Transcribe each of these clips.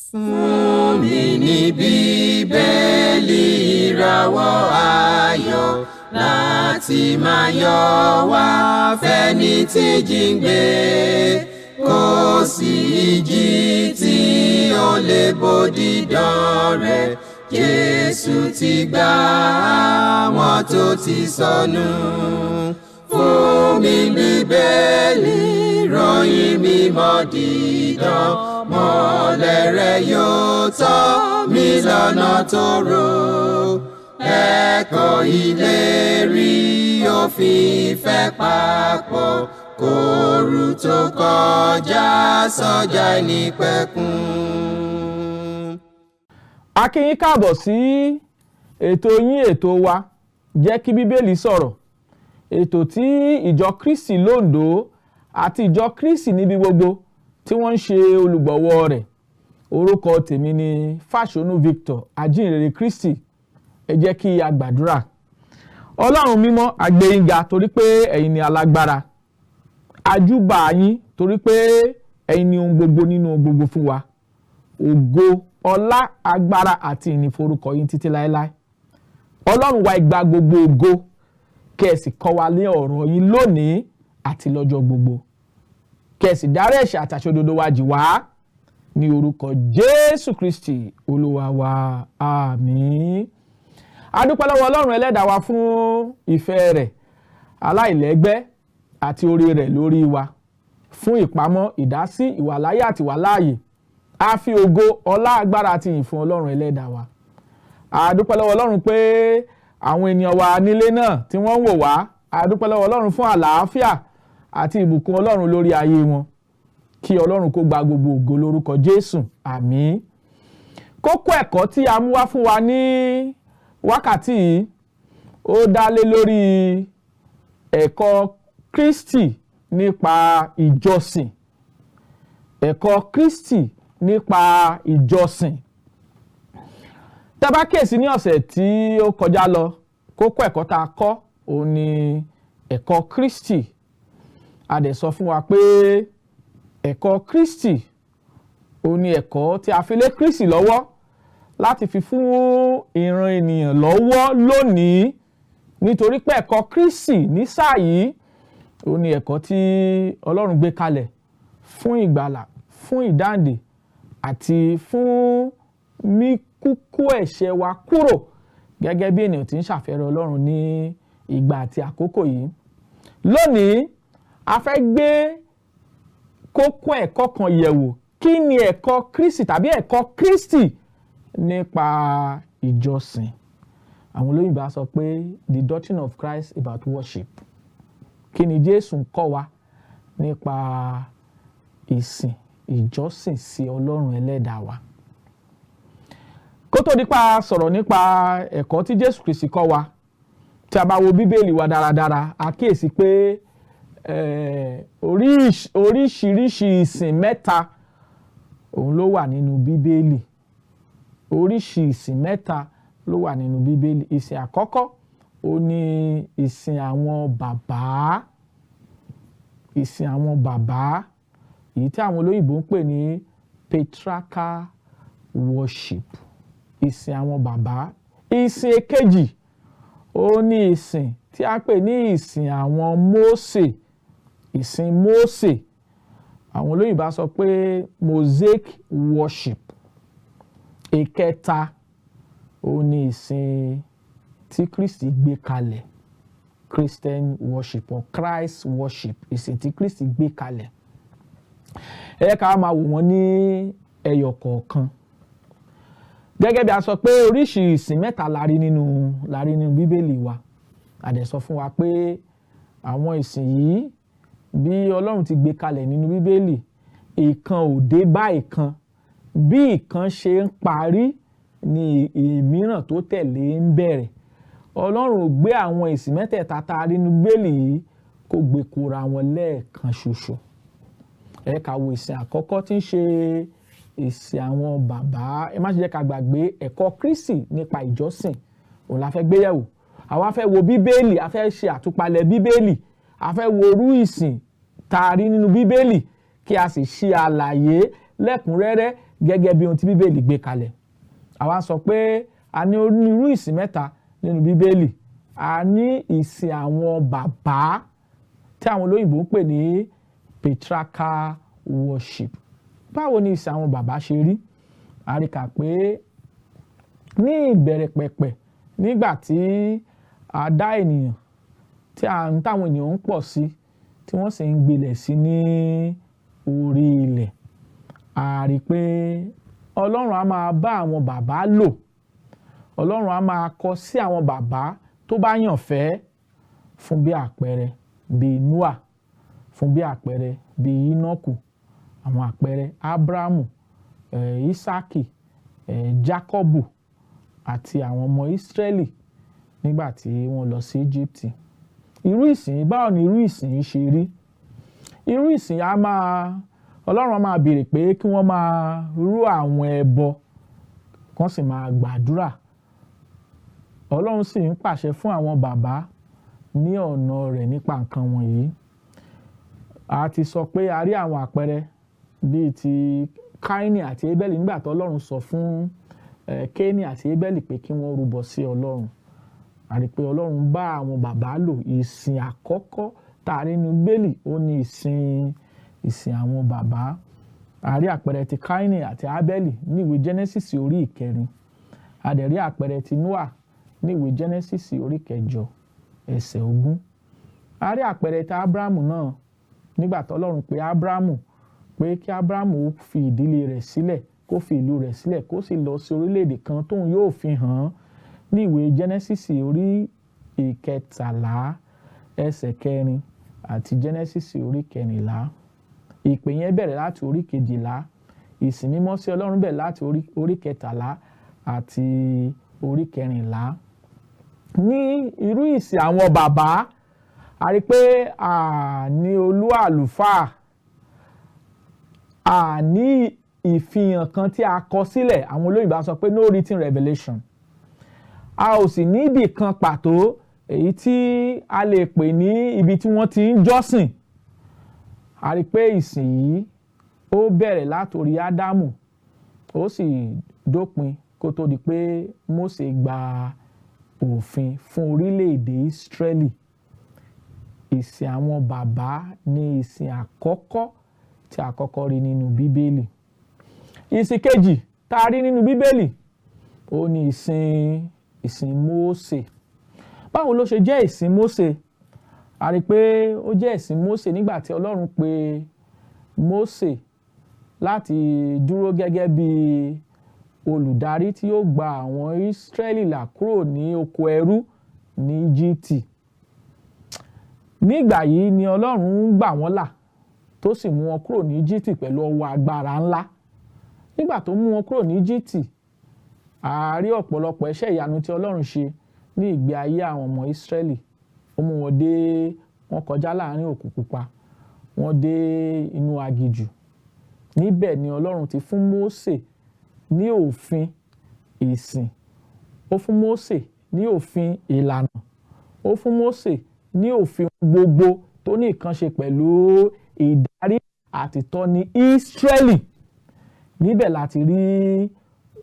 Fún mi ní Bíbélì, ìràwọ̀ ayọ̀ láti máa yọ wá fẹ́ni tí jíǹgbé. Kò sí ìjì tí ó lè bòdìdán rẹ̀. Jésù ti gbà àwọn tó ti sọnù. Fún mi Bíbélì, ròyìn mímọ́ dídán, mọ́lẹ̀ rẹ̀ yóò tọ́ mi lọ́nà tó rò. Ẹ̀kọ́ ìlérí òfin ìfẹ́ papọ̀ kóoru tó kọjá sọ́jà nípẹ̀kun. A kí yín káàbọ̀ sí ètò yín, ètò wa, Jẹ́ kí Bíbélì Sọ̀rọ̀, ètò tí ìjọ Kristi lóńdó àti ìjọ Kristi níbi gbogbo tí wọ́n ń ṣe olùgbọ̀wọ́ rẹ̀. Orúkọ tèmi ni Fáṣọnù Victor, ajínrere Kristi. Ẹ jẹ́ kí a gbàdúrà. Ọlọ́run mímọ́, a gbé yín ga torí pé ẹ̀yin ni alágbára. A júbà yín torí pé ẹ̀yin ni ohun gbogbo nínú ohun gbogbo fún wa. Ògo, ọlá, agbára àti ìyìn forúkọ yín títí láéláé. Ọlọ́run wa, ìgbà gbogbo ògo, kẹ́ ẹ sì kọ́ wa ní ọ̀rọ̀ yín lónìí àti lọ́jọ́ gbogbo, kẹ́ ẹ sì dárí ẹ̀ṣẹ̀ àti àìṣòdodo wa jì wá, ní orúkọ Jésù Kristi Olúwa wa, àmín. A dúpẹ́ lọ́wọ́ Ọlọ́run ẹlẹ́dàá wa fún ìfẹ́ rẹ̀ aláìlẹ́gbẹ́ àti oore rẹ̀ lórí wa, fún ìpamọ́, ìdásí, ìwàláyé àti ìwàláàyè. A fi ògo, ọlá, agbára àti ìyìn fún Ọlọ́run ẹlẹ́dàá wa. A dúpẹ́ lọ́wọ́ Ọlọ́run pé àwọn ènìyàn wa nílé náà tí wọ́n ń wò wá, a dúpẹ́ lọ́wọ́ Ọlọ́run fún àlàáfíà àti ìbùkún Ọlọ́run lórí ayé wọn. Kí Ọlọ́run kó gba gbogbo ògo lórúkọ Jésù, àmín. Kókó ẹ̀kọ́ tí a mú wá fún wa ní wákàtí yìí, ó dá lé lórí ẹ̀kọ́ Kristi nípa ìjọsìn. Ẹ̀kọ́ Kristi nípa ìjọsìn. Tá bá kíyèsí, ní ọ̀sẹ̀ tí ó kọjá lọ, kókó ẹ̀kọ́ tá a kọ́ òun ni ẹ̀kọ́ Kristi. A dẹ̀ sọ fún wa pé ẹ̀kọ́ Kristi òun ni ẹ̀kọ́ tí a fi lé Kristi lọ́wọ́ láti fi fún ìran ènìyàn lọ́wọ́ lónìí, nítorí pé ẹ̀kọ́ Kristi ní sáà yìí òun ni ẹ̀kọ́ tí Ọlọ́run gbé kalẹ̀ fún ìgbàlà, fún ìdáǹdè àti fún mímúkó ẹ̀ṣẹ̀ wa kúrò gẹ́gẹ́ bí ènìyàn tí ń ṣàfẹ́rẹ́ Ọlọ́run ní ìgbà àti àkókò yìí. Lónìí, a fẹ́ gbé kókó ẹ̀kọ́ kan yẹ̀wò. Kí ni ẹ̀kọ́ Kristi tàbí ẹ̀kọ́ Kristi nípa ìjọsìn? Àwọn olóyìnbó á sọ pé the doctrine of Christ about worship. Kí ni Jésù ń kọ́ wa nípa ìsìn, ìjọsìn sí Ọlọ́run ẹlẹ́dàá wa? Kó tó nípa sọ̀rọ̀ nípa ẹ̀kọ́ tí Jésù Kristi kọ́ wa, tí a bá wo Bíbélì wa dáradára, a kíyèsí pé oríṣiríṣi ìsìn mẹ́ta òun ló wà nínú Bíbélì. Oríṣi ìsìn mẹ́ta ló wà nínú Bíbélì. Ìsìn àkọ́kọ́, ó ní ìsìn àwọn bàbá. Ìsìn àwọn bàbá, èyí tí àwọn olóyìnbó ń pè ní patriarchal worship, ìsìn àwọn bàbá. Ìsìn èkejì, ó ní ìsìn tí a ń pè ní ìsìn àwọn Mósè, ìsìn Mósè. Àwọn olóyìnbó á sọ pé Mosaic worship. Ìkẹta, ó ní ìsìn tí Kristi gbé kalẹ̀, Christian worship or Christ worship, ìsìn tí Kristi gbé kalẹ̀. Ẹ jẹ́ ká máa wò wọ́n ní ẹyọ kọ̀ọ̀kan. Gẹ́gẹ́ bí a sọ pé oríṣi ìsìn mẹ́ta la rí nínú Bíbélì wa, a dẹ̀ sọ fún wa pé àwọn ìsìn yìí, bí Ọlọ́run ti gbé kalẹ̀ nínú Bíbélì, ìkan ò dé bá ìkan. Bí ìkan ṣe ń parí ni ìmíràn tó tẹ̀lé ń bẹ̀rẹ̀. Ọlọ́run ò gbé àwọn ìsìn mẹ́tẹ̀ẹ̀ta tá a rí nínú Bíbélì yìí kó gbé kóra wọn lẹ́ẹ̀kan ṣoṣo. Ẹ ká wo ìsìn àkọ́kọ́ tí ń ṣe ìsìn àwọn bàbá. Ẹ má ṣe jẹ́ ká gbàgbé, ẹ̀kọ́ Kristi nípa ìjọsìn òun la fẹ́ gbé yẹ̀wò. Àwa fẹ́ wo Bíbélì, a fẹ́ ṣe àtúpalẹ̀ Bíbélì, a fẹ́ wo orú ìsìn tá a rí nínú Bíbélì, kí a sì ṣe àlàyé lẹ́kùnrẹ́rẹ́. Gẹ́gẹ́ bí ohun tí Bíbélì gbé kalẹ̀, àwa sọ pé a ní onírú ìsìn mẹ́ta nínú Bíbélì. A ní ìsìn àwọn bàbá tí àwọn olóyìnbó ń pè ní patriarchal worship. Báwo ni ìsìn àwọn bàbá ṣe rí? A rí kà pé ní ìbẹ̀rẹ̀ pẹ̀pẹ̀, nígbà tí a dá ènìyàn, tí à ń táwọn ènìyàn ń pọ̀ sí, tí wọ́n sì ń gbilẹ̀ sí ní orí ilẹ̀, a rí pé Ọlọ́run á máa bá àwọn bàbá lò. Ọlọ́run á máa kọ sí àwọn bàbá tó bá yàn fẹ́, fún bí àpẹẹrẹ bíi Noah, fún bí àpẹẹrẹ bíi Enoku, àwọn àpẹẹrẹ Abrahamu, Isaki, Jacobu àti àwọn ọmọ Israẹli nígbà tí wọ́n lọ sí Egypt. Irú ìsìn, báwo ni irú ìsìn yìí ṣe rí? Irú ìsìn á máa, Ọlọ́run á máa béèrè pé kí wọ́n máa rú àwọn ẹbọ, kán sì máa gbàdúrà. Ọlọ́run sì ń pàṣẹ fún àwọn bàbá ní ọ̀nà rẹ̀ nípa nǹkan wọ̀nyí. A ti sọ pé a rí àwọn àpẹẹrẹ bíi ti Káínì àti Ébẹ́lì, nígbà tó Ọlọ́run sọ fún Kéínì àti Ébẹ́lì pé kí wọ́n rúbọ sí Ọlọ́run. A rí pé Ọlọ́run bá àwọn bàbá lò. Ìsìn àkọ́kọ́ tá a rí nínú Bíbélì, ó ní ìsìn àwọn bàbá. A rí àpẹẹrẹ ti Káínì àti Ábẹ́lì ní ìwé Genesis orí 4. A dẹ̀ rí àpẹẹrẹ ti Noah ní ìwé Genesis orí 8 ẹsẹ̀ 20. A rí àpẹẹrẹ ti Abrahamu náà, nígbà tó Ọlọ́run pè Abrahamu pé kí Abrahamu ó fi ìdílé rẹ̀ sílẹ̀, kó fi ìlú rẹ̀ sílẹ̀, kó sì lọ sí orílẹ̀-èdè kan tóun yóò fi hàn án, ní ìwé Genesis orí 13 ẹsẹ̀ 4 àti Genesis orí 14. Ìpè yẹn bẹ̀rẹ̀ láti orí 12. Ìsìn mímọ́ sí Ọlọ́run bẹ̀rẹ̀ láti orí 13 àti orí 14. Ní irú ìsìn àwọn bàbá, a rí pé a ní olú àlùfáà, a ní ìfihàn kan tí a kọ sílẹ̀. Àwọn olóyìnbó á sọ pé no written revelation. A ò sì ní ibì kan pàtó èyí tí a lè pè ní ibi tí wọ́n ti ń jọ́sìn. A rí pé ìsìn yìí, ó bẹ̀rẹ̀ látòrí Ádámù, ó sì dópin kó tó di pé Mósè gba òfin fún orílẹ̀-èdè Ísírẹ́lì. Ìsìn àwọn bàbá ní ìsìn àkọ́kọ́ tí a kọ́kọ́ rí nínú Bíbélì. Ìsìn kejì tá a rí nínú Bíbélì, ó ní ìsìn Mósè. Báwo ló ṣe jẹ́ ìsìn Mósè? A rí i pé ó jẹ́ ìsìn Mósè nígbà tí Ọlọ́run pe Mósè láti dúró gẹ́gẹ́ bí olùdarí tí yóò gba àwọn Ísírẹ́lì là kúrò ní oko ẹrú ní Íjíbítì. Nígbà yìí ni Ọlọ́run ń gbà wọ́n là, tó sì mú wọn kúrò ní Íjíbítì pẹ̀lú ọwọ́ agbára ńlá. Nígbà tó mú wọn kúrò ní Íjíbítì, a rí ọ̀pọ̀lọpọ̀ iṣẹ́ ìyanu tí Ọlọ́run ṣe ní ìgbé ayé àwọn ọmọ Ísírẹ́lì. Ó mú wọn dé, wọ́n kọjá láàrin Òkun Pupa, wọ́n dé inú aginjù. Níbẹ̀ ni Ọlọ́run ti fún Mósè ní òfin ìsìn, ó fún Mósè ní òfin ìlànà, ó fún Mósè ní òfin gbogbo tó ní nǹkan ṣe pẹ̀lú ìdarí àti ìtọ́ni Ísírẹ́lì. Níbẹ̀ láti rí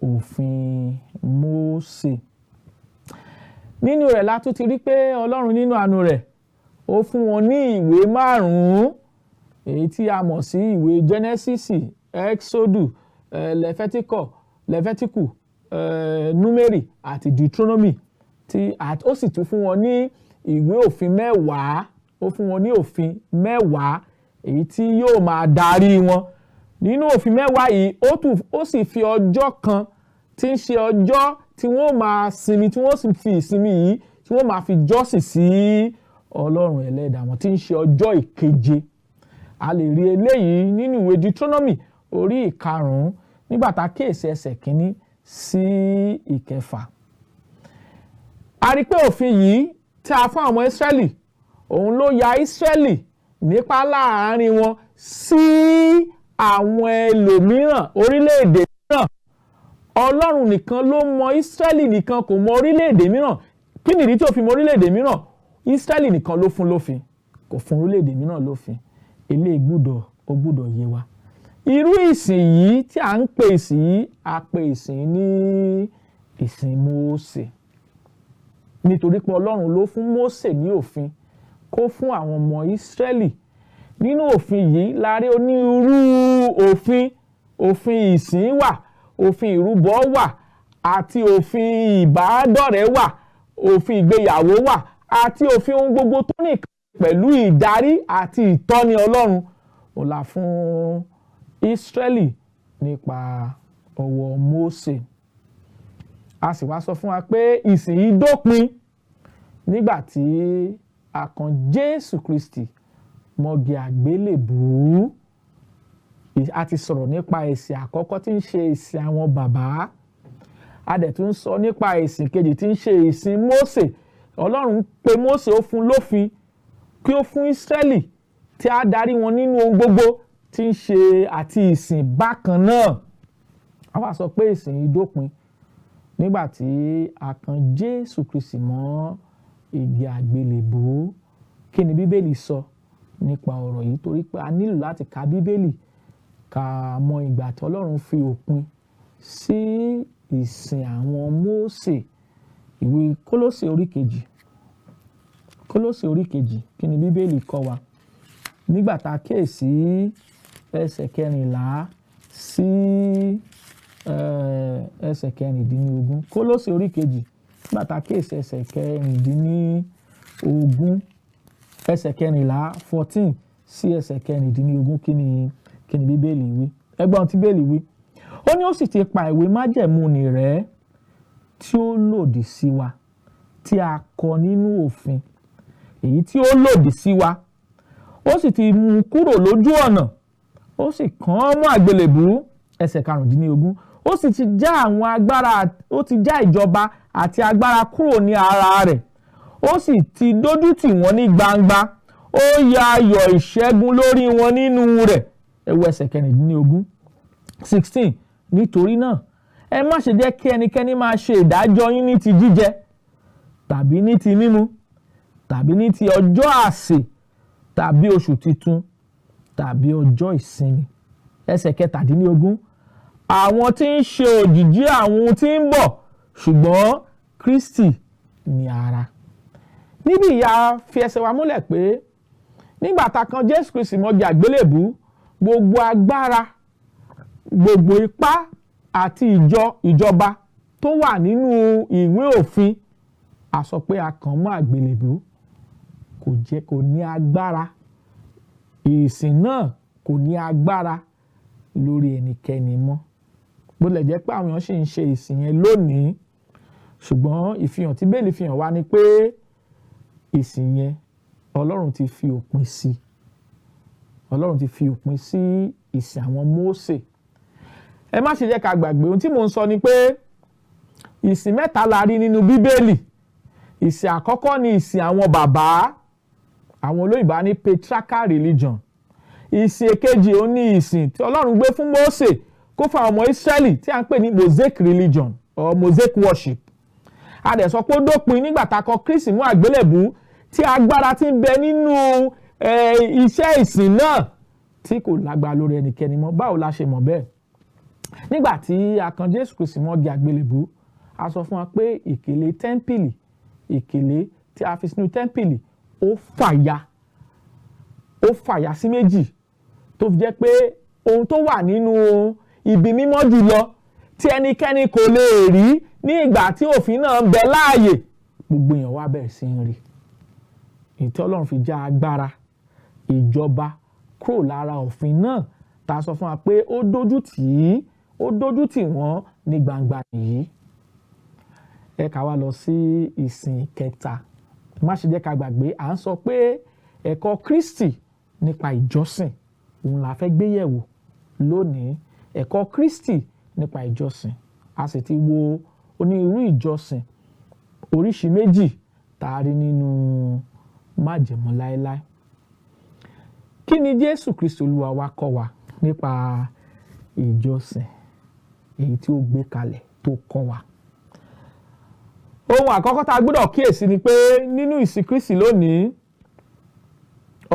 òfin Mósè. Nínú rẹ̀ la tún ti rí pé Ọlọ́run, nínú àánú rẹ̀, ó fún wọn ní ìwé márùn-ún, èyí tí a mọ̀ sí ìwé Genesis, Exodus, Leviticus, Númérì àti Deuteronomy, tí ó sì tún fún wọn ní ìwé òfin 10. Ó fún wọn ní òfin 10 èyí tí yóò máa darí wọn. Nínú òfin 10 yìí, ó sì fi ọjọ́ kan tí ń ṣe ọjọ́ tí wọ́n máa sinmi, tí wọ́n sì fi ìsinmi yìí tí wọ́n máa fi jọ́sìn sí Ọlọ́run ẹlẹ́dàá wọn, tí ń ṣe ọjọ́ ìkeje. A lè rí eléyìí nínú ìwé Deuteronomy orí 5, nígbà tá a kíyèsí ẹsẹ̀ 1 sí 6. A rí pé òfin yìí tí a fún àwọn ọmọ Ísírẹ́lì, òun ló ya Ísírẹ́lì nípa láàárín wọn sí àwọn ẹlòmíràn, orílẹ̀-èdè mìíràn. Ọlọ́run nìkan ló mọ Ísírẹ́lì nìkan, kò mọ orílẹ̀-èdè mìíràn. Kí nìdí tí ó fi mọ orílẹ̀-èdè mìíràn? Ísírẹ́lì nìkan ló fún lófin, kò fún orílẹ̀-èdè mìíràn lófin. Eléyìí gbúdọ̀, ó gbúdọ̀ yé wa. Irú ìsìn yìí tí à ń pè ìsìn yìí, a pè ìsìn ní ìsìn Mósè, nítorí pé Ọlọ́run ló fún Mósè ní òfin kó fún àwọn ọmọ Ísírẹ́lì. Nínú òfin yìí la rí onírúurú òfin. Òfin ìsìn wà, òfin ìrúbọ wà, àti òfin ìbádọ́rẹ̀ẹ́ wà, òfin ìgbéyàwó wà, àti òfin ohun gbogbo tó ní pẹ̀lú ìdarí àti ìtọ́ni Ọlọ́run ó là fún Ísírẹ́lì nípa ọwọ́ Mósè. A sì wá sọ fún wa pé ìsìn yìí dópin nígbà tí a kan Jésù Kristi mọ́gi àgbélébùú. A ti sọ̀rọ̀ nípa ìsìn àkọ́kọ́ tí ń ṣe ìsìn àwọn bàbá. A dẹ̀ tún sọ nípa ìsìn kejì tí ń ṣe ìsìn Mósè. Ọlọ́run pe Mósè, ó fún lófin kí ó fún Ísírẹ́lì tí a darí wọn nínú ohun gbogbo tí ń ṣe àti ìsìn bákan náà. A wá sọ pé ìsìn yìí dópin nígbà tí a kan Jésù Kristi mọ́ igi àgbélébùú. Kí ni Bíbélì sọ nípa ọ̀rọ̀ yìí? Torí pé a nílò láti ka Bíbélì ká mọ ìgbà tí Ọlọ́run fi òpin sí ìsìn àwọn Mósè. Ìwé Kólósè orí kejì, Kólósè orí kejì, kí ni Bíbélì kọ́ wa nígbà tá a kíyèsí ẹsẹ̀ 14 sí ẹsẹ̀ 16? Kólósè orí kejì, nígbà tá a kíyèsí ẹsẹ̀ 16, ẹsẹ̀ 14, 14 sí ẹsẹ̀ 16, kí ni Bíbélì wí? Ẹgbọ́n tí Bíbélì wí. Ó ní ó sì ti pa ìwé májẹ̀mú nì rẹ́ tí ó lòdì sí wa, tí a kọ nínú òfin, èyí tí ó lòdì sí wa. Ó sì ti mú un kúrò lójú ọ̀nà, ó sì kàn án mọ́ àgbélébùú. Ẹsẹ̀ 15, ó sì ti já àwọn agbára, ó ti já ìjọba àti agbára kúrò ní ara rẹ̀, ó sì ti dójú tì wọ́n ní gbangba, ó ya ayọ̀ ìṣẹ́gun lórí wọn nínú rẹ̀. Ẹ wo ẹsẹ̀ 16, 16. Nítorí náà, ẹ má ṣe jẹ́ kí ẹnikẹ́ni máa ṣe ìdájọ́ yín ní ti jíjẹ tàbí ní ti mímu tàbí ní ti ọjọ́ àsè tàbí oṣù titun tàbí ọjọ́ ìsinmi. Ẹsẹ̀ 17, àwọn tí ń ṣe òjìjí àwọn ohun tí ń bọ̀, ṣùgbọ́n Kristi ní ara. Níbi ìyá fi ẹsẹ̀ wa múlẹ̀ pé nígbà tá a kan Jésù Kristi mọ́gi àgbélébùú, gbogbo agbára, gbogbo ipá àti ìjọba tó wà nínú ìwé òfin, a sọ pé a kàn mọ́ àgbélébùú, kò jẹ́ kò ní agbára. Ìsìn náà kò ní agbára lórí ẹnikẹ́ni mọ́. Bó tilẹ̀ jẹ́ pé àwọn èèyàn sì ń ṣe ìsìn yẹn lónìí, ṣùgbọ́n ìfihàn tí Bíbélì fi hàn wá ni pé ìsìn yẹn, Ọlọ́run ti fi òpin sí. Ọlọ́run ti fi òpin sí ìsìn àwọn Mósè. Ẹ má ṣe jẹ́ ká gbàgbé, ohun tí mò ń sọ ni pé ìsìn mẹ́ta la rí nínú Bíbélì. Ìsìn àkọ́kọ́ ni ìsìn àwọn bàbá, àwọn olóyìnbó ní patriarchal religion. Ìsìn èkejì, ó ní ìsìn tí Ọlọ́run gbé fún Mósè kó fún àwọn ọmọ Ísírẹ́lì, tí a ń pè ní Mosaic religion or Mosaic worship. A dẹ̀ sọ pé ó dópin nígbà tá a kọ Kristi mú àgbélébùú, tí agbára ti ń bẹ nínú iṣẹ́ ìsìn náà tí kò lágbára lórí ẹnikẹ́ni mọ́. Báwo la ṣe mọ̀ bẹ́ẹ̀? Nígbà tí a kan Jésù Kristi mọ́gi àgbélébùú, a sọ fún wa pé ìkélé tẹ́ḿpìlì, ìkélé tí a fi sínú tẹ́ḿpìlì, ó fàya, ó fàya sí méjì, tó fi jẹ́ pé ohun tó wà nínú ibi mímọ́ jùlọ tí ẹnikẹ́ni kò lè rí ní ìgbà tí òfin náà ń bẹ láàyè, gbogbo èèyàn wá bẹ̀rẹ̀ sí í rí. Ìtí Ọlọ́run fi já agbára ìjọba kúrò lára òfin náà, tá a sọ fún wa pé ó dójú tì í, ó dójú tì wọ́n ní gbangba yìí. Ẹ ká wá lọ sí ìsìn kẹta. Má ṣe jẹ́ ká gbàgbé, à ń sọ pé ẹ̀kọ́ Kristi nípa ìjọsìn òun la fẹ́ gbé yẹ̀wò lónìí. Ẹ̀kọ́ Kristi nípa ìjọsìn. A sì ti wo onírúurú ìjọsìn oríṣi méjì tá a rí nínú májẹ̀mú láéláé. Kí ni Jésù Kristi Olúwa wa kọ́ wa nípa ìjọsìn, èyí tí ó gbé kalẹ̀ tó kọ́ wa? Ohun àkọ́kọ́ tá a gbọ́dọ̀ kíyèsí ni pé nínú ìsìn Kristi lónìí,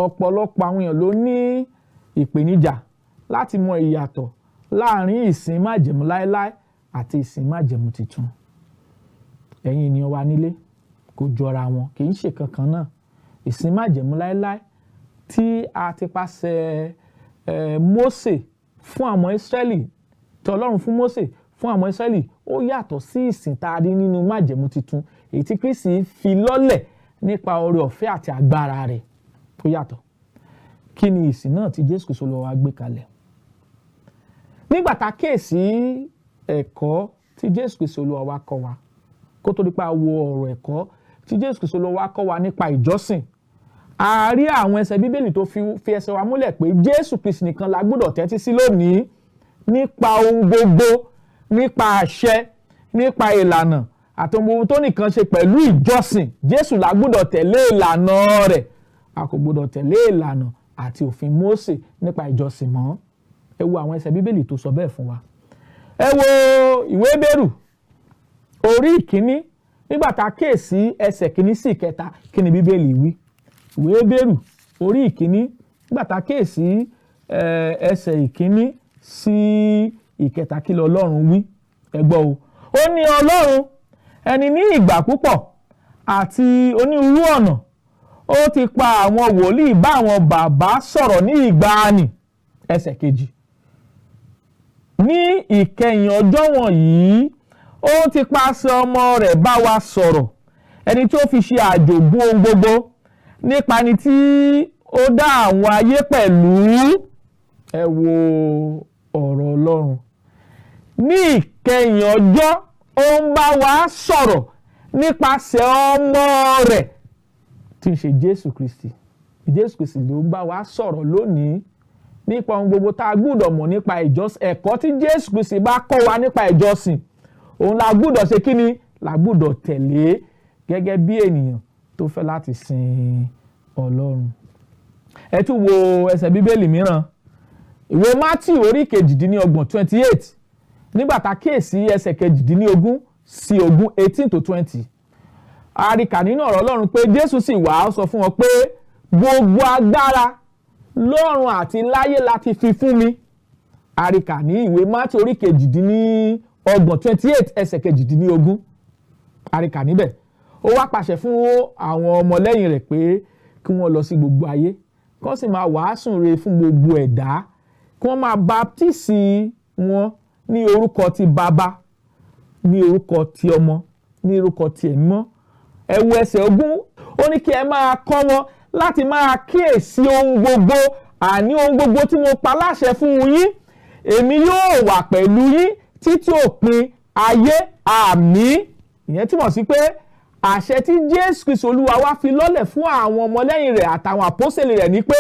ọ̀pọ̀lọpọ̀ àwọn èèyàn ló ní ìpèníjà láti mọ ìyàtọ̀ láàrin ìsìn májẹ̀mú láéláé àti ìsìn májẹ̀mú tuntun. Ẹ̀yin ènìyàn wa nílé, kò jọra wọn, kì í ṣe kankan náà. Ìsìn májẹ̀mú láéláé tí a ti pàṣẹ Mósè fún àwọn Ísírẹ́lì, tí Ọlọ́run fún Mósè fún àwọn Ísírẹ́lì, ó yàtọ̀ sí ìsìn tá a rí nínú májẹ̀mú tuntun, èyí tí Kristi fi lọ́lẹ̀ nípa oore ọ̀fẹ́ àti agbára rẹ̀. Ó yàtọ̀. Kí ni ìsìn náà tí Jésù Kristi Olúwa wa gbé kalẹ̀? Nígbà tá a kíyèsí ẹ̀kọ́ tí Jésù Kristi Olúwa wa kọ́ wa, kó tó di pa wo ọ̀rọ̀ ẹ̀kọ́ tí Jésù Kristi Olúwa wa kọ́ wa nípa ìjọsìn, a rí àwọn ẹsẹ̀ Bíbélì tó fi ẹsẹ̀ wa múlẹ̀ pé Jésù Kristi nìkan la gbọ́dọ̀ tẹ́tí sí lónìí nípa ohun gbogbo, nípa àṣẹ, nípa ìlànà àti ohun gbogbo tó nìkan ṣe pẹ̀lú ìjọsìn. Jésù la gbọ́dọ̀ tẹ̀lé ìlànà rẹ̀. A kò gbọ́dọ̀ tẹ̀lé ìlànà àti òfin Mósè nípa ìjọsìn mọ́. Ẹ wo àwọn ẹsẹ̀ Bíbélì tó sọ bẹ́ẹ̀ fún wa. Ẹ wo ìwé Hébérù orí ìkíní, nígbà tá a kíyèsí ẹsẹ̀ kìíní sí ìkẹta, kí ni Bíbélì wí? Ìwé Hébérù orí ìkíní, nígbà tá a kíyèsí ẹsẹ̀ ìkíní sí ìkẹta, kí lọ Ọlọ́run wí? Ẹ gbọ́ o. Ó ní Ọlọ́run ẹni ní ìgbà púpọ̀ àti onírúurú ọ̀nà ó ti pa àwọn wòlíì bá àwọn bàbá sọ̀rọ̀ ní ìgbàanì. Ẹsẹ̀ kejì, ní ìkẹyìn ọjọ́ wọ̀nyí ó ti pàṣẹ ọmọ rẹ̀ bá wa sọ̀rọ̀, ẹni tí ó fi ṣe àjogún ohun gbogbo, nípa ẹni tí ó dá àwọn ayé pẹ̀lú. Ẹ wo ọ̀rọ̀ Ọlọ́run. Ní ìkẹyìn ọjọ́ ó ń bá wa sọ̀rọ̀ nípasẹ̀ ọmọ rẹ̀ tí ń ṣe Jésù Kristi. Jésù Kristi ló ń bá wa sọ̀rọ̀ lónìí nípa ohun gbogbo tá a gbúdọ̀ mọ̀ nípa ìjọsìn. Ẹ̀kọ́ tí Jésù Kristi bá kọ́ wa nípa ìjọsìn, òun la gbúdọ̀ ṣe kí ni? La gbúdọ̀ tẹ̀lé gẹ́gẹ́ bí ènìyàn tó fẹ́ láti sin Ọlọ́run. Ẹ tún wo ẹsẹ̀ Bíbélì mìíràn, ìwé Mátíù orí 28, 28, nígbà tá a kíyèsí ẹsẹ̀ 18 sí 20, 18 to 20. A rí kà nínú ọ̀rọ̀ Ọlọ́run pé Jésù sì wá, ó sọ fún wọn pé gbogbo agbára lọ́run àti láyé la ti fi fún mi. A rí kà ní ìwé Mátíù orí 28, 28, ẹsẹ̀ 18. A rí kà níbẹ̀. Ó wá pàṣẹ fún àwọn ọmọlẹ́yìn rẹ̀ pé kí wọ́n lọ sí gbogbo ayé, kí wọ́n sì máa wàásù rere fún gbogbo ẹ̀dá, kí wọ́n máa baptisi wọn ní orúkọ ti Bàbá, ní orúkọ ti Ọmọ, ní orúkọ ti Ẹ̀mí Mímọ́. Ẹ wo ẹsẹ̀ 20. Ó ní kí ẹ máa kọ́ wọn láti máa kíyèsí ohun gbogbo, àní ohun gbogbo tí mo pa láṣẹ fún yín. Èmi yóò wà pẹ̀lú yín títí òpin ayé. Àmín. Ìyẹn túmọ̀ sí pé àṣẹ tí Jésù Kristi Olúwa wá fi lọ́lẹ̀ fún àwọn ọmọlẹ́yìn rẹ̀ àtàwọn àpọ́sẹ̀lẹ̀ rẹ̀ ni pé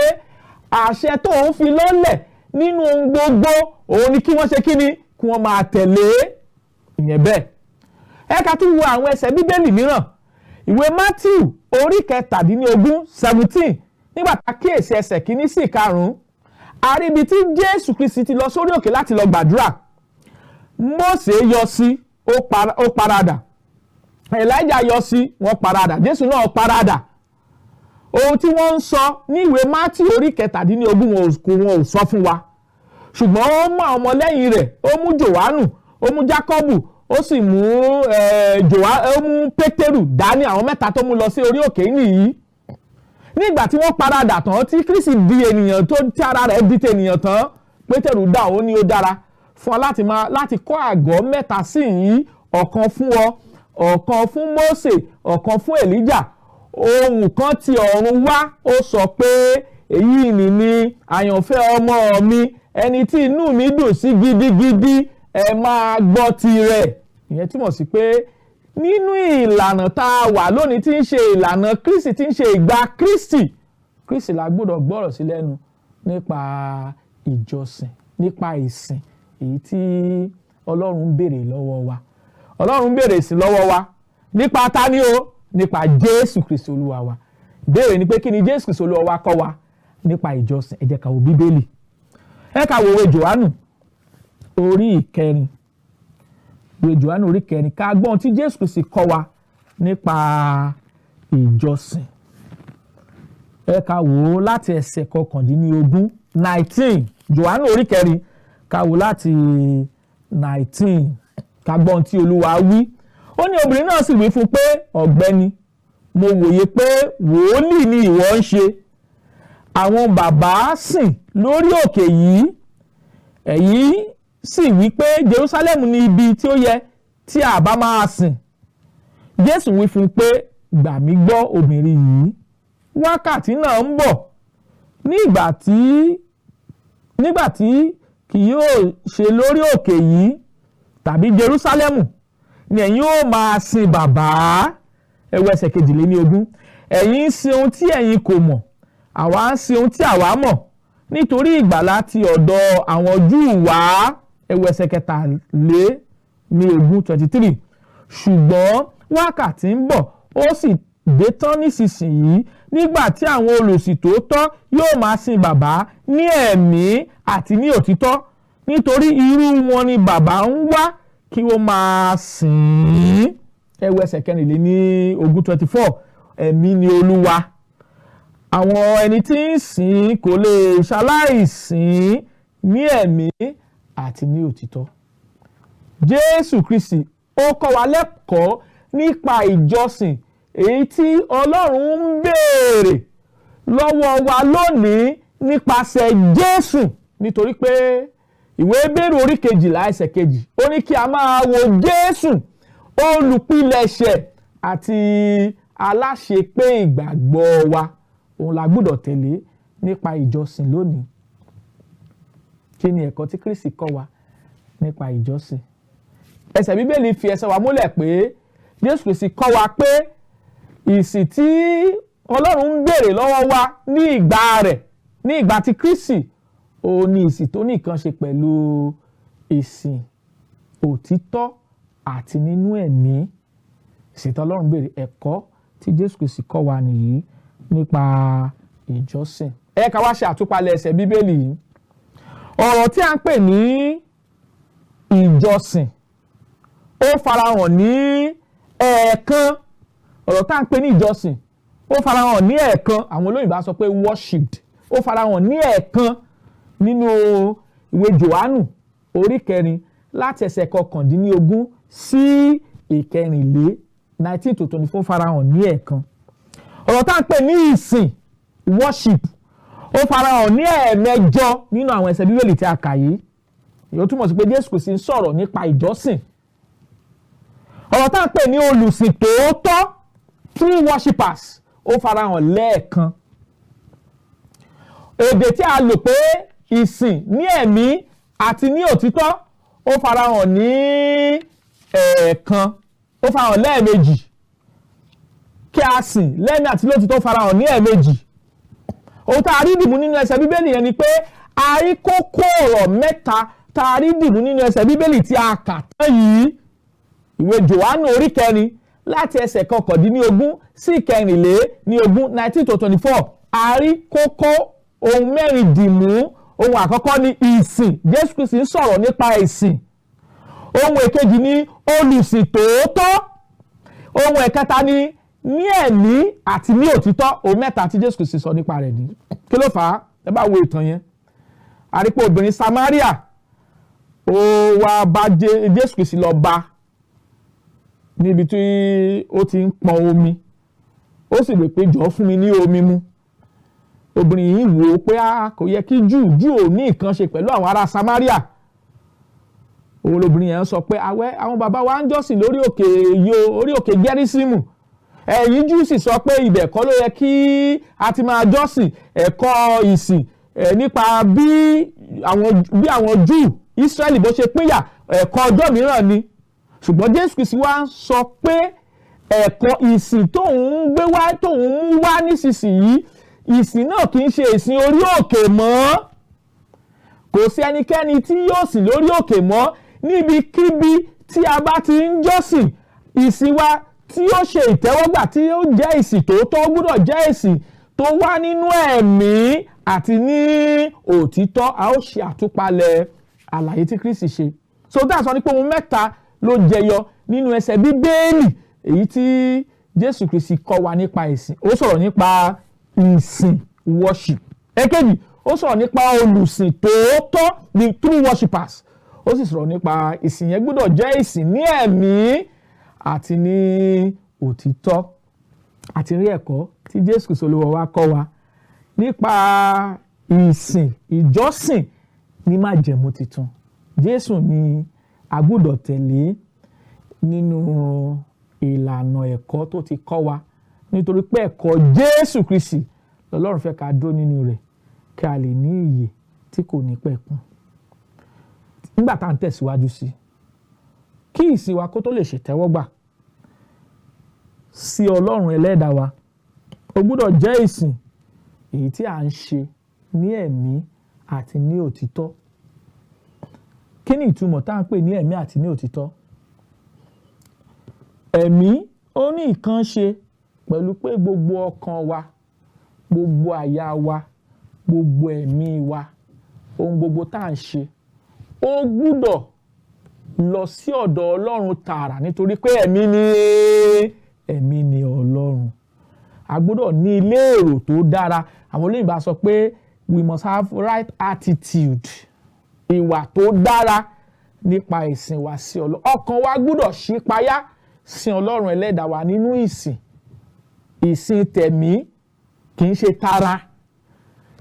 àṣẹ tó ń fi lọ́lẹ̀ nínú ohun gbogbo, òun ni kí wọ́n ṣe kí ni? Kí wọ́n máa tẹ̀lé. Ìyẹn bẹ́ẹ̀. Ẹ ká tún wo àwọn ẹsẹ̀ Bíbélì mìíràn. Ìwé Mátíù orí 17, 17, nígbà tá a kíyèsí ẹsẹ̀ kìíní sí ìkarùn-ún, a rí ibi tí Jésù Kristi ti lọ sórí òkè láti lọ gbàdúrà. Mósè yọ sí, ó paradà. Èlíjà yọ sí, wọ́n paradà. Jésù náà paradà. Ohun tí wọ́n ń sọ ní ìwé Mátíù orí 17, wọn ò sọ fún wa, ṣùgbọ́n ó mú àwọn ọmọlẹ́yìn rẹ̀, ó mú Jòhánù, ó mú Jákọ́bù, ó sì mú ó mú Pétérù dání. Àwọn mẹ́ta tó mú lọ sí orí òkè nìyí. Nígbà tí wọ́n paradà tán, tí Kristi di ènìyàn, tó tí ara rẹ̀ di tènìyàn tán, Pétérù dá, ó ní ó dára fún ọ láti máa láti kọ́ àgọ́ mẹ́ta sí yìí, ọ̀kan fún ọ, ọ̀kan fún Mósè, ọ̀kan fún Èlíjà. Ohùn kan ti ọ̀run wá, ó sọ pé èyí ni ni àyànfẹ́ ọmọ mi, ẹni tí inú mi dùn sí gidigidi, ẹ máa gbọ́ tirẹ̀. Ìyẹn túmọ̀ sí pé nínú ìlànà tá a wà lónìí, tí ń ṣe ìlànà Kristi, tí ń ṣe ìgbà Kristi, Kristi la gbọ́dọ̀ gbọ́rọ̀ sí lẹ́nu nípa ìjọsìn, nípa ìsìn èyí tí Ọlọ́run ń béèrè lọ́wọ́ wa. Ọlọ́run ń béèrè ìsìn lọ́wọ́ wa nípa ta ni o? Nípa Jésù Kristi Olúwa wa. Ìbéèrè ni pé kí ni Jésù Kristi Olúwa wa kọ́ wa nípa ìjọsìn? Ẹ jẹ́ ká wo Bíbélì. Ẹ ká wo ìwé Jòhánù orí ìkẹrin, ìwé Jòhánù orí ìkẹrin, ká gbọ́n tí Jésù Kristi kọ́ wa nípa ìjọsìn. Ẹ ká wò ó láti ẹsẹ̀ 19, Jòhánù orí kẹrin, ká wò láti 19, ká gbọ́ ohun tí Olúwa wí. Ó ní obìnrin náà sì wí fún un pé, "Ọ̀gbẹ́ni, mo wòye pé wòólì ni ìwọ ń ṣe. Àwọn bàbá sìn lórí òkè yìí, ẹ̀yin sì wí pé Jerusalem ni ibi tí ó yẹ tí a bá máa sìn." Jésù wí fún un pé, "Gbà mí gbọ́, obìnrin yìí, wákàtí náà ń bọ̀ nígbà tí kì yóò ṣe lórí òkè yìí tàbí Jerusalemu ni ẹ̀yin ó máa sin Bàbá." Ẹ wo ẹsẹ̀ 22. "Ẹ̀yin ń sin ohun tí ẹ̀yin kò mọ̀, àwa ń sin ohun tí àwa mọ̀, nítorí ìgbàlà ti ọ̀dọ̀ àwọn Júù wá." Ẹ wo ẹsẹ̀ 23, 23. "Ṣùgbọ́n wákàtí ń bọ̀, ó sì dé tán nísinsìnyí, nígbà tí àwọn olùsìn tòótọ́ yóò máa sin Bàbá ní ẹ̀mí àti ní òtítọ́, nítorí irú wọn ni Bàbá ń wá kí wọ́n máa sìn ín." Ẹ wo ẹsẹ̀ 24, 24. "Ẹ̀mí ni Olúwa, àwọn ẹni tí ń sìn kò lè ṣaláìsìn ní ẹ̀mí àti ní òtítọ́." Jésù Kristi ó kọ́ wa lẹ́kọ̀ọ́ nípa ìjọsìn èyí tí Ọlọ́run ń béèrè lọ́wọ́ wa lónìí nípasẹ̀ Jésù, nítorí pé ìwé Hébérù orí 12 ẹsẹ̀ 2, ó ní kí a máa wo Jésù, olùpilẹ̀ṣẹ̀ àti aláṣepé ìgbàgbọ́ wa. Òun la gbọ́dọ̀ tẹ̀lé nípa ìjọsìn lónìí. Kí ni ẹ̀kọ́ tí Kristi kọ́ wa nípa ìjọsìn? Ẹsẹ̀ Bíbélì fi ẹsẹ̀ wa múlẹ̀ pé Jésù Kristi kọ́ wa pé ìsìn tí Ọlọ́run ń béèrè lọ́wọ́ wa ní ìgbà rẹ̀, ní ìgbà tí Kristi, ó ní ìsìn tó ní nǹkan ṣe pẹ̀lú ìsìn òtítọ́ àti nínú ẹ̀mí. Ìsìn tí Ọlọ́run béèrè, ẹ̀kọ́ tí Jésù Kristi kọ́ wa nìyí nípa ìjọsìn. Ẹ ká wá ṣe àtúpalẹ̀ ẹsẹ̀ Bíbélì yìí. Ọ̀rọ̀ tí a ń pè ní ìjọsìn, ó farahàn ní ẹ̀ẹ̀kan. Ọ̀rọ̀ tá à ń pè ní ìjọsìn, ó farahàn ní ẹ̀ẹ̀kan. Àwọn olóyìnbó á sọ pé worshipped. Ó farahàn ní ẹ̀ẹ̀kan nínú ìwé Jòhánù orí kẹrin, láti ẹsẹ̀ 19 sí 24, 19 to 24, farahàn ní ẹ̀ẹ̀kan. Ọ̀rọ̀ tá à ń pè ní ìsìn, worship, ó farahàn ní 8 nínú àwọn ẹsẹ̀ Bíbélì tí a kà yìí. Èyí ó túmọ̀ sí pé Jésù Kristi ń sọ̀rọ̀ nípa ìjọsìn. Ọ̀rọ̀ tá à ń pè ní olùsìn tòótọ́, true worshippers, ó farahàn lẹ́ẹ̀kan. Èdè tí a lò pé ìsìn ní ẹ̀mí àti ní òtítọ́, ó farahàn ní ẹ̀ẹ̀kan, ó farahàn lẹ́ẹ̀mejì. Kí a sìn lẹ́mí àti lótìtọ́ farahàn ní 2. Ohun tá a rí dìmú nínú ẹsẹ̀ Bíbélì yẹn ni pé a rí kókó ọ̀rọ̀ mẹ́ta tá a rí dìmú nínú ẹsẹ̀ Bíbélì tí a kà tán yìí, ìwé Jòhánù orí kẹrin, láti ẹsẹ̀ 19 sí 24, 19 to 24. A rí kókó ohun mẹ́rin dìmú. Ohun àkọ́kọ́ ni ìsìn. Jésù Kristi ń sọ̀rọ̀ nípa ìsìn. Ohun èkejì ni olùsìn tòótọ́. Ohun ẹ̀kẹta ni ní ẹ̀mí àti ní òtítọ́. Ohun mẹ́ta tí Jésù Kristi sọ nípa rẹ̀ ní. Kí ló fà á? Ẹ bá wo ìtàn yẹn, a rí pé obìnrin Samaria, ó wá bá Jésù Kristi, lọ bá níbi tí ó ti ń pọn omi, ó sì rò pé, "Jọ̀ọ́, fún mi ní omi mu." Obìnrin yìí wò ó pé a kò yẹ kí Júù ò ní nǹkan ṣe pẹ̀lú àwọn ará Samaria. Òun lobìnrin yẹn sọ pé, "Àwẹ́, àwọn bàbá wa ń jọ́sìn lórí òkè yìí o, orí òkè Gẹ́rísímù. Ẹ̀yin Júù sì sọ pé ibẹ̀ kọ́ ló yẹ kí a ti máa jọ́sìn." Ẹ̀kọ́ ìsìn nípa bí àwọn Júù Ísírẹ́lì bó ṣe pínyà, ẹ̀kọ́ ọjọ́ mìíràn ni. Ṣùgbọ́n Jésù Kristi wá ń sọ pé ẹ̀kọ́ ìsìn tóun ń gbé wá, tóun ń wá nísinsìnyí, ìsìn náà kì í ṣe ìsìn orí òkè mọ́. Kò sí ẹnikẹ́ni tí yóò sìn lórí òkè mọ́. Níbikíbi tí a bá ti ń jọ́sìn, ìsìn wa tí ó ṣe ìtẹ́wọ́gbà, tí ó jẹ́ ìsìn tòótọ́, gbọ́dọ̀ jẹ́ ìsìn tó wá nínú ẹ̀mí àti ní òtítọ́. A ó ṣe àtúpalẹ̀ àlàyé tí Kristi ṣe. So dáa sọ ní pé ohun mẹ́ta ló jẹyọ nínú ẹsẹ̀ Bíbélì èyí tí Jésù Kristi kọ́ wa nípa ìsìn. Ó sọ̀rọ̀ nípa ìsìn, worship. Èkejì, ó Ó sọ̀rọ̀ nípa olùsìn tòótọ́, the true worshippers. Ó sì sọ̀rọ̀ nípa ìsìn yẹn gbọ́dọ̀ jẹ́ ìsìn ní ẹ̀mí àti ní òtítọ́. Àti rí ẹ̀kọ́ tí Jésù Kristi Olúwa wa kọ́ wa nípa ìsìn, ìjọsìn ní májẹ̀mú titun. Jésù ni a gbọ́dọ̀ tẹ̀lé nínú ìlànà ẹ̀kọ́ tó ti kọ́ wa, nítorí pé ẹ̀kọ́ Jésù Kristi lọ́lọ́run fẹ́ ká dúró nínú rẹ̀ kí a lè ní ìyè tí kò ní pẹ̀kun. Nígbà tá à ń tẹ̀síwájú sí, kí ìsìn wa kó tó lè ṣètẹ́wọ́gbà sí Ọlọ́run ẹlẹ́dàá wa, ó gbọ́dọ̀ jẹ́ ìsìn èyí tí à ń ṣe ní ẹ̀mí àti ní òtítọ́. Kí ni ìtumọ̀ tá à ń pè ní ẹ̀mí àti ní òtítọ́? Ẹ̀mí, ó ní nǹkan ṣe pẹ̀lú pé gbogbo ọkàn wa, gbogbo àyà wa, gbogbo ẹ̀mí wa, ohun gbogbo tá à ń ṣe, ó gbúdọ̀ lọ sí ọ̀dọ̀ Ọlọ́run tààrà, nítorí pé ẹ̀mí ni Ọlọ́run. A gbọ́dọ̀ ní ilé èrò tó dára. Àwọn olóyìnbó sọ pé we must have right attitude, ìwà tó dára nípa ìsìn wa sí Ọlọ́run. Ọkàn wa gbọ́dọ̀ ṣípayá sí Ọlọ́run ẹlẹ́dàá wa nínú ìsìn. Ìsìn tẹ̀mí, kì í ṣe tara.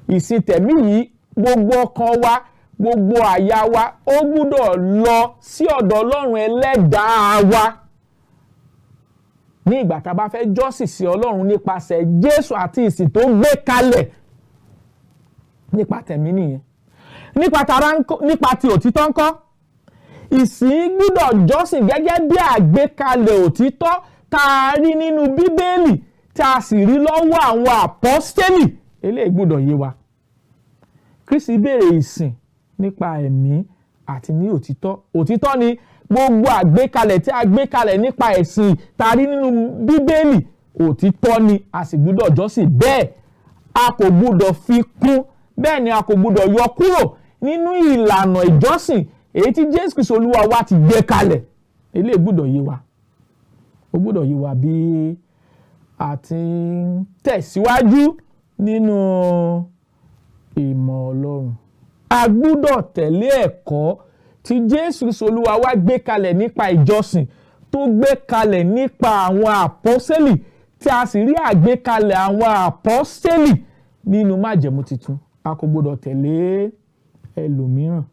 Ìsìn tẹ̀mí yìí, gbogbo ọkàn wa, gbogbo àyà wa, ó gbọ́dọ̀ lọ sí ọ̀dọ̀ Ọlọ́run ẹlẹ́dàá wa ní ìgbà tá a bá fẹ́ jọ́sìn sí Ọlọ́run nípasẹ̀ Jésù àti ìsìn tó gbé kalẹ̀. Nípa tẹ̀mí nìyẹn. Nípa tara ńkọ́? Nípa ti òtítọ́ ńkọ́? Ìsìn gbọ́dọ̀ jọ́sìn gẹ́gẹ́ bí àgbékalẹ̀ òtítọ́ tá a rí nínú Bíbélì, tí a sì rí lọ́wọ́ àwọn àpọ́stélì. Eléyìí gbọ́dọ̀ yé wa. Kristi béèrè ìsìn nípa ẹ̀mí àti ní òtítọ́. Òtítọ́ ni gbogbo àgbékalẹ̀ tí a gbé kalẹ̀ nípa ẹ̀sìn tá a rí nínú Bíbélì. Òtítọ́ ni, a sì gbọ́dọ̀ jọ́sìn bẹ́ẹ̀. A kò gbọ́dọ̀ fi kún, bẹ́ẹ̀ ni a kò gbọ́dọ̀ yọ kúrò nínú ìlànà ìjọsìn èyí tí Jésù Kristi Olúwa wa ti gbé kalẹ̀. Eléyìí gbọ́dọ̀ yé wa. Ó gbọ́dọ̀ yé wa bí a ti ń tẹ̀síwájú nínú ìmọ̀ Ọlọ́run. A gbọ́dọ̀ tẹ̀lé ẹ̀kọ́ tí Jésù Kristi Olúwa wa gbé kalẹ̀ nípa ìjọsìn, tó gbé kalẹ̀ nípa àwọn àpọ́sẹ́lì, tí a sì rí àgbékalẹ̀ àwọn àpọ́sẹ́lì nínú májẹ̀mú tuntun. A kò gbọ́dọ̀ tẹ̀lé ẹlòmíràn.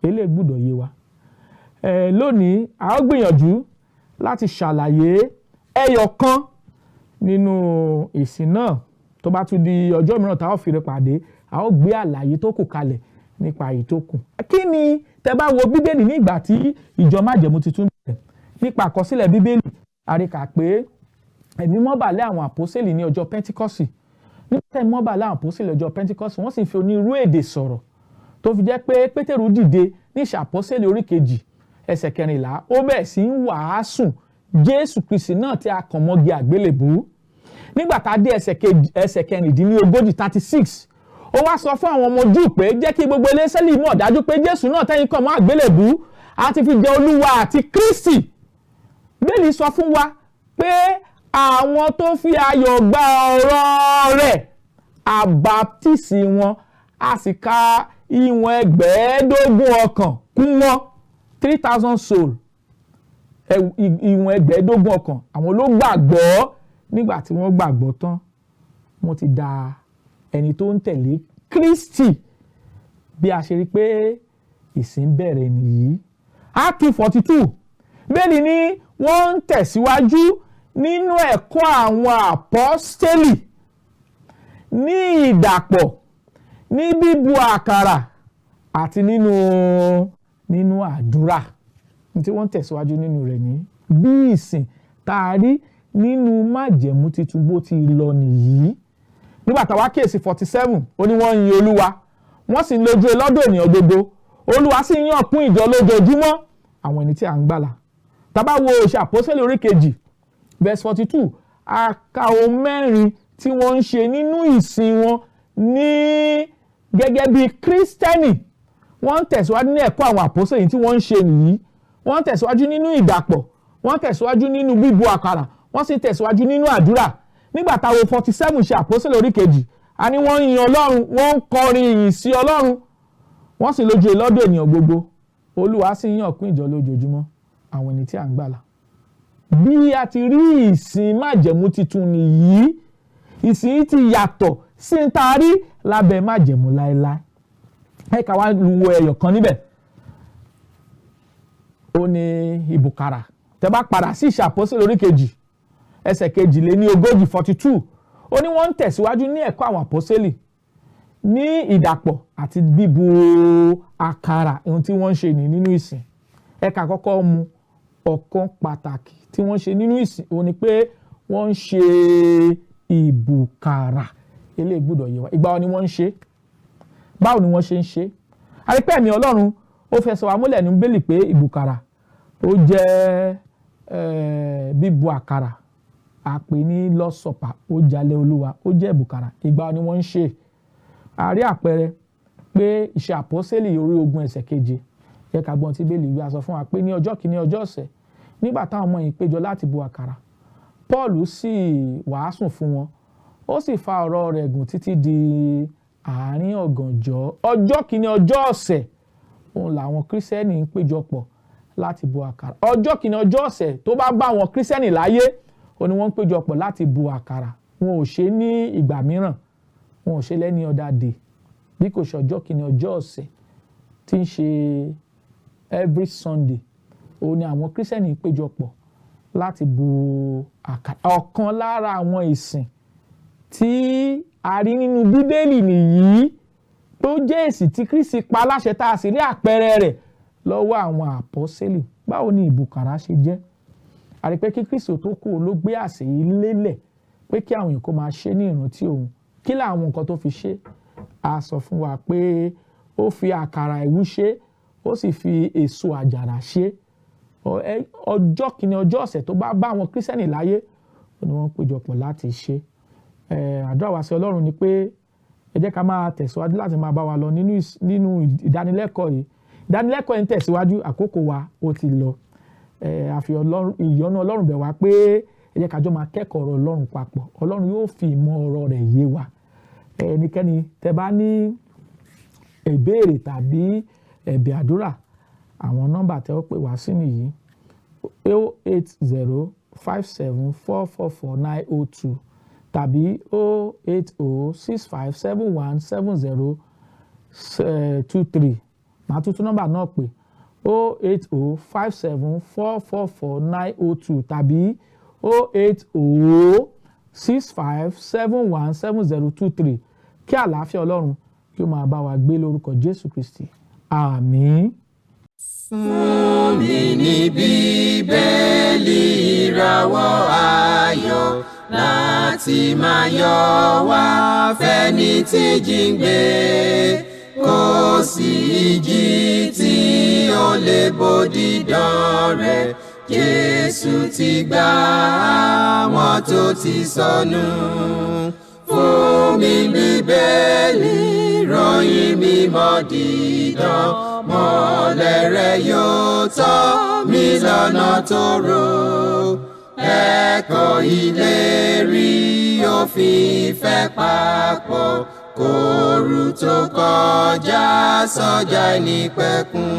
Eléyìí gbọ́dọ̀ yé wa. Lónìí, a ó gbìyànjú láti ṣàlàyé ẹyọ kan nínú ìsìn náà. Tó bá tún di ọjọ́ mìíràn tá a ó fi rẹ pàdé, a ó gbé àlàyé tó kù kalẹ̀ nípa èyí tó kù. Kí ni tẹ́ bá wo Bíbélì ní ìgbà tí ìjọ májẹ̀mú tuntun bẹ̀rẹ̀? Nípa àkọsílẹ̀ Bíbélì, a rí kà pé Ẹ̀mí Mímọ́ bà lé àwọn àpọ́sítélì ní ọjọ́ Pẹ́ntíkọ́sì. Nígbà tí Ẹ̀mí Mímọ́ bà lé àwọn àpọ́sítélì ọjọ́ Pẹ́ntíkọ́sì, wọ́n sì fi onírúurú èdè sọ̀rọ̀, tó fi jẹ́ pé Pétérù dìde ní Ìṣe Àpọ́sítélì orí 2 ẹsẹ̀ 14, ó bẹ̀rẹ̀ sí ń wàásù Jésù Kristi náà tí a kàn mọ́gi àgbélébùú. Nígbà tá a dé ẹsẹ̀ 36, 36, ó wá sọ fún àwọn ọmọ Júù pé, "Jẹ́ kí gbogbo Ísírẹ́lì mọ̀ dájú pé Jésù náà tẹ́yin kàn mọ́ àgbélébùú, a ti fi jẹ Olúwa àti Kristi." Bíbélì sọ fún wa pé àwọn tó fi ayọ̀ gba ọ̀rọ̀ rẹ̀, a baptisi wọn, a sì ka ìwọ̀n 5,000 ọkàn kún wọn, 3,000 soul. Ìwọ̀n 5,000 ọkàn, àwọn ló gbàgbọ́. Nígbà tí wọ́n gbàgbọ́ tán, wọ́n ti da ẹni tó ń tẹ̀lé Kristi. Bí a ṣe rí pé ìsìn bẹ̀rẹ̀ nìyí. Act 2:42, bẹ́ẹ̀ ni wọ́n ń tẹ̀síwájú nínú ẹ̀kọ́ àwọn àpọ́stélì, ní ìdàpọ̀, ní bíbu àkàrà àti nínú àdúrà. Tí wọ́n ń tẹ̀síwájú nínú rẹ̀ ní bí ìsìn tá a rí nínú májẹ̀mú titun bó ti lọ nìyí. Nígbà táwa kíyèsí 47, ó ní wọ́n ń yin Olúwa, wọ́n sì ń lójú lọ́dọ̀ ènìyàn gbogbo. Olúwa sì ń yàn kún ìjọ lójoojúmọ́ àwọn ẹni tí à ń gbàlà. Tá bá wo Ìṣe Àpọ́sítélì orí 2 verse 42, a ka ohun mẹ́rin tí wọ́n ń ṣe nínú ìsìn wọn ní gẹ́gẹ́ bí Kírísítẹ́nì. Wọ́n ń tẹ̀síwájú ní ẹ̀kọ́ àwọn àpọ́sítélì tí wọ́n ń ṣe nìyí. Wọ́n ń tẹ̀síwájú nínú ìdàpọ̀, wọ́n ń tẹ̀síwájú nínú bíbu àkàrà, wọ́n sì ń tẹ̀síwájú nínú àdúrà. Nígbà táwọn 47 Ìṣe Àpọ́sítélì orí 2. A ní wọ́n ń yin Ọlọ́run, wọ́n ń kọrin ìyìn sí Ọlọ́run, wọ́n sì lójú lọ́dọ̀ ènìyàn gbogbo. Olúwa sì ń yàn kún ìjọ lójoojúmọ́ àwọn ẹni tí à ń gbàlà. Bí a ti rí ìsìn májẹ̀mú titun nìyí. Ìsìn yìí ti yàtọ̀ sí ń ta rí lábẹ́ májẹ̀mú láéláé. Ẹ ká wá wo ẹyọ kan níbẹ̀, ó ní ìbùkàrà. Tẹ́ bá padà sí Ìṣe Àpọ́sítélì orí 2, ẹsẹ̀ 42, 42, ó ní wọ́n ń tẹ̀síwájú ní ẹ̀kọ́ àwọn àpọ́sítélì, ní ìdàpọ̀ àti bíbu àkàrà. Ohun tí wọ́n ń ṣe ní nínú ìsìn, ẹ̀ka àkọ́kọ́ mu ọ̀kan pàtàkì tí wọ́n ṣe nínú ìsìn, òun ni pé wọ́n ń ṣe ìbùkàrà. Eléyìí gbọ́dọ̀ yé wa. Ìgbà wo ni wọ́n ń ṣe? Báwo ni wọ́n ṣe ń ṣe? Àrípẹ́ ẹ̀mí Ọlọ́run ó fẹsẹ̀ wá múlẹ̀ ní Bíbélì pé ìbùkàrà ó jẹ́ bíbu àkàrà, àpè ní Lord's Supper, ó jalè Olúwa, ó jẹ́ ìbùkàrà. Ìgbà wo ni wọ́n ń ṣe? A rí àpẹẹrẹ pé Ìṣe Àpọ́sítélì orí 20, ẹsẹ̀ 7. Yẹ ká gbọ́n tí Bíbélì wí. A sọ fún wa pé ní ọjọ́ kìíní ọjọ́ ọ̀sẹ̀, nígbà táwọn ọmọ yìí péjọ láti bu àkàrà, Paul sì wàásù fún wọn, ó sì fa ọ̀rọ̀ rẹ̀ gùn títí di àárín ọ̀gànjọ́. Ọjọ́ kìíní ọjọ́ ọ̀sẹ̀, òun làwọn Kírísítẹ́nì ń péjọpọ̀ láti bu àkàrà. Ọjọ́ kìíní ọjọ́ ọ̀sẹ̀ tó bá bá àwọn Kírísítẹ́nì láyé, ó ní wọ́n ń péjọpọ̀ láti bu àkàrà. Wọn ò ṣe ní ìgbà mìíràn, wọn ò ṣe lẹ́ni ọ̀dà dè bí kò ṣe ọjọ́ kìíní ọjọ́ ọ̀sẹ̀, tí ń ṣe every Sunday, òun ni àwọn Kírísítẹ́nì ń péjọpọ̀ láti bu àkàrà. Ọ̀kan lára àwọn ìsìn tí a rí nínú Bíbélì nìyí, tó jẹ́ èsì tí Kristi pa láṣẹ, tá a sì rí àpẹẹrẹ rẹ̀ lọ́wọ́ àwọn àpọ́sẹ́lì. Báwo ni ìbùkàrà ṣe jẹ́? A rí pé kí Kristi tó kú, ló gbé àsè yìí lélẹ̀ pé kí àwọn èèyàn kó máa ṣe ní ìrántí òun. Kí làwọn nǹkan tó fi ṣe? A sọ fún wa pé ó fi àkàrà àìwú ṣe, ó sì fi èso àjàrà ṣe. Ọjọ́ kìíní ọjọ́ ọ̀sẹ̀ tó bá bá àwọn Kírísítẹ́nì láyé, ó ní wọ́n péjọpọ̀ láti ṣe. Àdúrà wa sí Ọlọ́run ni pé ẹ jẹ́ ká máa tẹ̀síwájú láti máa bá wa lọ nínú ìdánilẹ́kọ̀ọ́ yìí. Ìdánilẹ́kọ̀ọ́ yìí ń tẹ̀síwájú. Àkókò wa ó ti lọ. Àfi ìyọ́nú Ọlọ́run bẹ̀ wá pé ẹ jẹ́ ká jọ máa kẹ́kọ̀ọ́ ọ̀rọ̀ Ọlọ́run papọ̀. Ọlọ́run yóò fi ìmọ̀ ọ̀rọ̀ rẹ̀ yé wa. Ẹnikẹ́ni tẹ́ bá ní ìbéèrè tàbí ẹ̀bẹ̀ àdúrà, àwọn nọ́mbà tẹ́ ó pè wá sí nìyí: 08057444902 tàbí 08065717023. Màá tún tún nọ́mbà náà pè: 08057444902 tàbí 08065717023. Kí àlàáfíà Ọlọ́run kí ó máa bá wa gbé lórúkọ Jésù Kristi. Àmín. Fún mi ní Bíbélì, ìràwọ̀ ayọ̀ láti máa yọ wá fẹ́ni tí jíǹgbé. Kò sí ìjì tí ó lè bòdì dán rẹ̀. Jésù ti gbà àwọn tó ti sọnù. Fún mi Bíbélì, ròyìn mímọ́ dídán, mọ́lẹ̀ rẹ̀ yóò tọ́ mi lọ́nà tó rò. Ẹ̀kọ́ ìlérí òfin ìfẹ́ papọ̀ kóoru tó kọjá sọ́jà nípẹ̀kun.